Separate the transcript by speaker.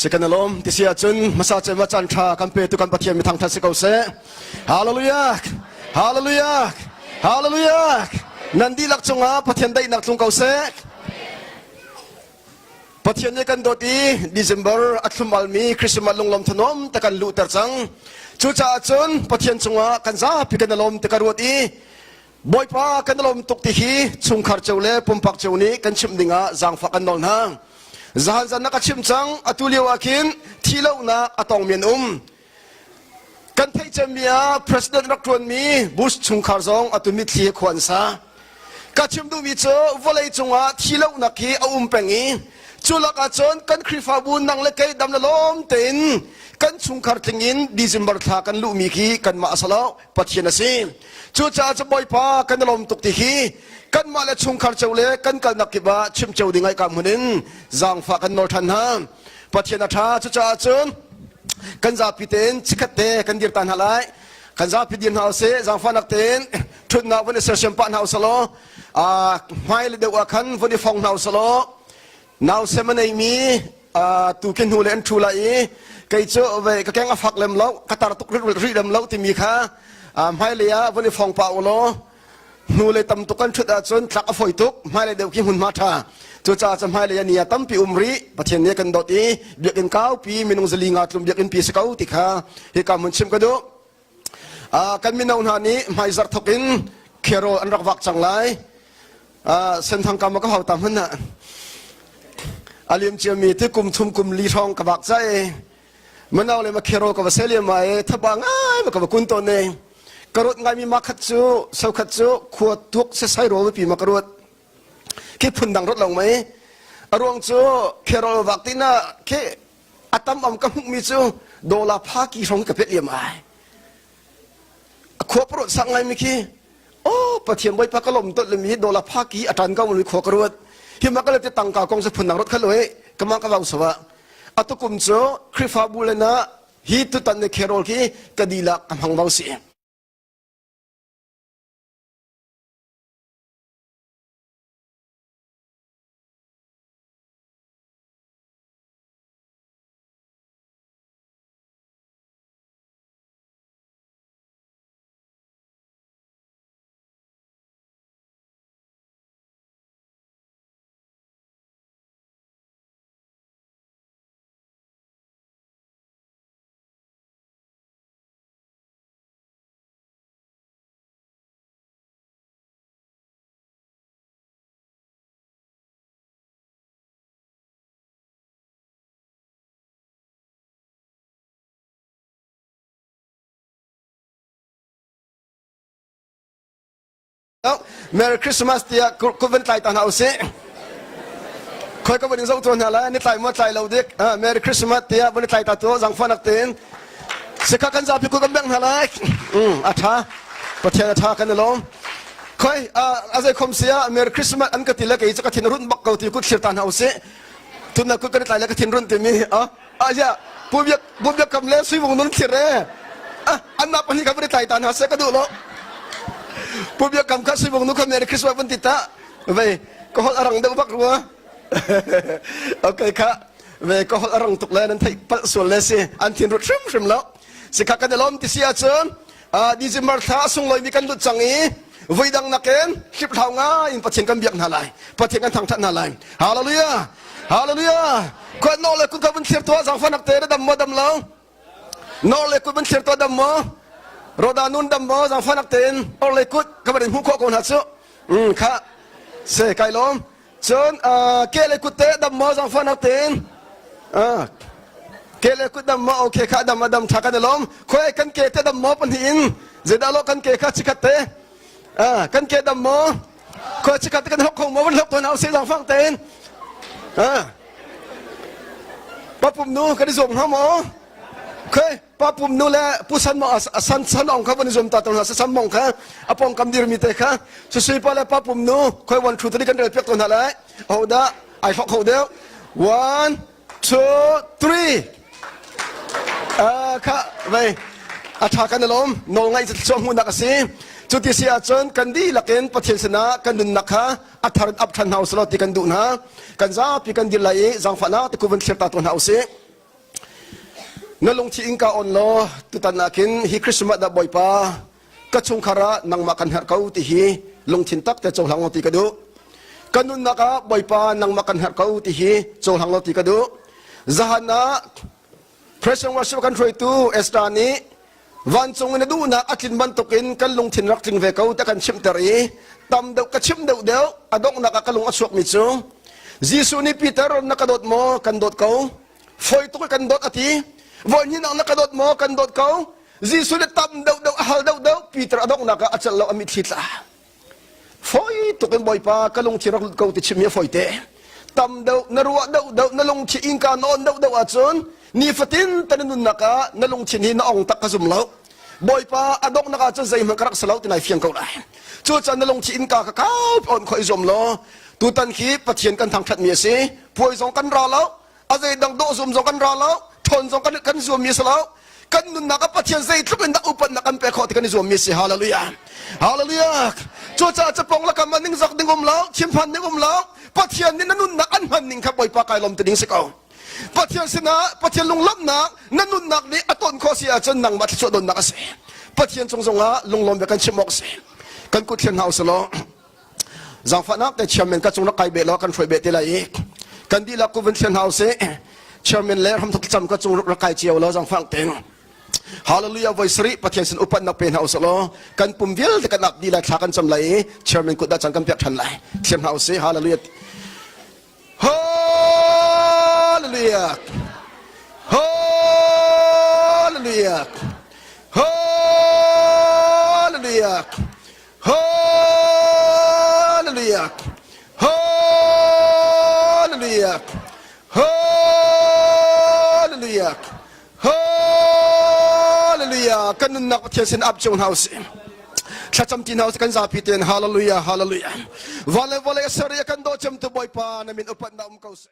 Speaker 1: Si kan alawm ti si ahcun hmasa cem ah caan ṭha kan petu kan Pathian mi thangṭhat si ko seh. Hallelujah! Hallelujah! Hallelujah! Nan dihlak cungah Pathian daihnak tlung ko seh. Pathian nih kan dawt i December a thlum almi Christmas lunglawm thanuam te kan luhter cang. Cucaah cun Pathian cungah kan zapi kan i lawm ti ka ruat i Bawipa kan i lawm tuk ti hi chungkhar cio le pumpak cio nih kan chimh dingah zaangfah kan nawl hna. Zahan zan na ka chimh cang atu lio ah khin thihlohnak a tongmi an um. Kan theih cemmi ah President rak ṭuanmi Bush chungkhar zong atu mitthli he khua an sa. Ka chim duhmi cu vawlei cungah thihlohnak hi a um peng i cu lakah cun kan Khrihfabu nang le kei dam le lawm tein kan chungkhar tling in December thla kan luhmi khi kanmah a si lo Pathian a si. Cucaah cu Bawipa kan i lawm tuk ti hi kanmah le chungkhar cio le kan kalnak kip ah chim cio ding ai ka hmun in zaangfah kan nawl ṭhan hna. Pathian a ṭha cucaah cun kan zapi tein chikkhat te kan dir ta hna lai. Kan zapi dir hna usih zaangfahnak tein ṭhutnak vun i sersiam pah hna usih law hmai le deuh ah khan vun i fong hna usih law nausem a neimi tu khi hnu le an ṭhu lai i kei cu ve ka keng a fak lem lo ka tar tuk rih lem lo timi kha hmailei ah vun i fong pah u law hnu le tam tuk kan ṭhut ahcun tlak a fawi tuk hmailei deuh khi hmunhma ṭha cucaah cu hmailei ah ni ah tampi um rih Pathian nih a kan dawt i biakinn kaupi minung zali nga tlum biakinn pi si ko ti kha hika hmun chim ka duh kan mino hna nih hmaizarh thok in carol an rak vak cang lai senthang kam ka hau ta hman ah a liam ciami ti kum thum kum li hrawng ka vak cai manau le ma carol ka va seliam ma e thaba ngai ma ka va kun ton ne ka ruat ngai mi ma khat cu so khat cu khua tuak se sai ro pi ma ka ruat khi phun dang rot long mai a ruang cu carol vak ti na khi a tam am ka hmuh mi cu dola pha ki hrawng ka pet liam ai a khua parut sang ngai mi khi oh pathian bawipa ka lom tot le mi dola pha ki a tan ka mi khua ka ruat hi ma ka le te tangka kong se phun nang rot khalo e kama ka vau sawa atukum cu khrifabu le na hi tutan ne kherol khi ka dilak ka hmang vau si Merry Christmas tiah kut van tlai ta hna usih. Khoi ka van in zoh tuan hna lai, ni tlai maw tlai lo dik. Merry Christmas tiah van i tlai ta tu zangfahnak tein. Sikha kan zapi kut kan bengh hna lai. A tha. Pathian a tha kan i lawm. Khoi a zei khom sia Merry Christmas an ka ti le kei cu ka thin run bak ko ti kut thlir ta hna usih. Tun kut kan i tlai le ka thin run timi a ah ya pu biak pu biak kam le sui vung nun thlir e ah an mah pahnih kha van i tlai ta hna seh ka duh lo pu biak kam kha sui vung nu kha Merry Christmas van ti ta vei ka holh a rang deuh bak rua okay kha ve ka holh a rang tuk le nan theih palh sual le si an thin rut hrim hrim lo si kha kan i lawm ti si ahcun December thla a sunglawi mi kan lut cang i voidang nakin hliphlau ngai in Pathian kan biak hna lai Pathian kan thangthat hna lai Hallelujah Hallelujah khuat no le kut ka vun thlir tuah zaangfahnak te na dam maw dam lo no le kut vun thlir tuah dam maw roda nun dam maw zaangfahnak tein or le kut ka van in hmuh khawh ko hna cu kha se kai lawm Cun ke le kut te dam maw zaangfahnak tein ke le kut dam maw okay kha dam a dam tha kan i lawm khoi kan ke te dam maw pahnih in zeidah lo kan ke kha chikhat te kan ke dam maw khoi chikhat te kan hlok kho maw van hlok tuan hau se zaangfang tein papum nu kan i zuam hnga maw khoi pa pum nu le pu san mo san san ong kha van zum ta tong sa san mong kha a pong kam dir mi te kha susui pa le pa pum nu khoi one two three kan rel piak to hna lai ho da ai hlok ho deuh one two three kha vei a tha kan lom nawl ngai chu hmu nak asi cu ti si ahcun kan dihlak in Pathian sinah kan nunnak kha a thar up than hna usih ti kan duh hna kan zapi kan dir lai i zaangfahnak te ku van thlir ta to hna usih. Na lungthi innka on law tutan ah khin hi Christmas ah Bawipa ka chungkhar ah nangmah kan herh ko ti hi lungthin tak te cohlang law ti ka duh. Ka nunnak ah Bawipa nangmah kan herh ko ti hi cohlang law ti ka duh. Zahan ah Christian worship kan hruaitu Esther nih vancung in a duhnak a tlin bantukin kan lungthin rak tling ve ko te kan chimter i tam deuh ka chim deuh deuh a donghnak ah ka lung a chuakmi cu Jesuh nih Peter na ka dawt maw kan dawt ko Foi tuk kan dawt a ti. Voi hnih na ka dawt maw? Kan dawt ko. Jesuh nih tam deuh deuh a hal deuh deuh Peter a donghnak ah a celh lo a mitthli tla. Foi tuk in Bawipa ka lungthin rak lut ko ti chim hi a foi te. Tam deuh na ruah deuh deuh na lungthin innka na on deuh deuh ahcun nifatin te na nunnak ah na lungthin hi na ong tak ka zum lo. Bawipa a donghnak ahcun zeihmanh ka rak si lo ti nai fiang ko lai. Cucaah na lungthin innka ka kau on khoi zuam law tutan khi Pathian kan thangṭhatmi a si. Puai zong kan ra lo. A zeidang dawh zum zong kan ra lo ṭhawn zong kan kan zuammi a si lo. Kan nunnak ah Pathian zeitluk in dah upatnak kan pek khawh ti kan i zuammi a si. Hallelujah, hallelujah. Cucaah capong lakam ah ningzak ding um lo, thinphan ding um lo. Pathian nih na nunnak an hman ning kha Bawipa kai lawm ti ding si ko. Pathian sinah Pathian lunglawmhnak na nunnak nih a ton khawh si ahcun nangmah thluachuah donnak a si. Pathian cung zongah lunglawm bia kan chim awk a si. Kan kut thlen hna usih law Zaangfahnak te chairman ka cung rak kai beh law kan hruai beh te lai i kan dihlak ku vun thlen hna usih. Chairman le hramthok cam ka cung rak kai cio law zaangfah tein. Hallelujah voi sarih Pathian sin upatnak pe hna usih law kan pum vialte kan ap dih lai, thla kan cam lai i chairman kut dah caan kan piak than lai. Thiam hna usih. Hallelujah. Hallelujah. Hallelujah. Hallelujah. Hallelujah. Hallelujah. Hallelujah. Hallelujah. Kan nunnak Pathian sin ap cio hna usih. Thlacam ti hna usih kan zapi tein hallelujah hallelujah. Vale vale a ser i a kan daw cemtu Bawipa na min upatnak um ko seh.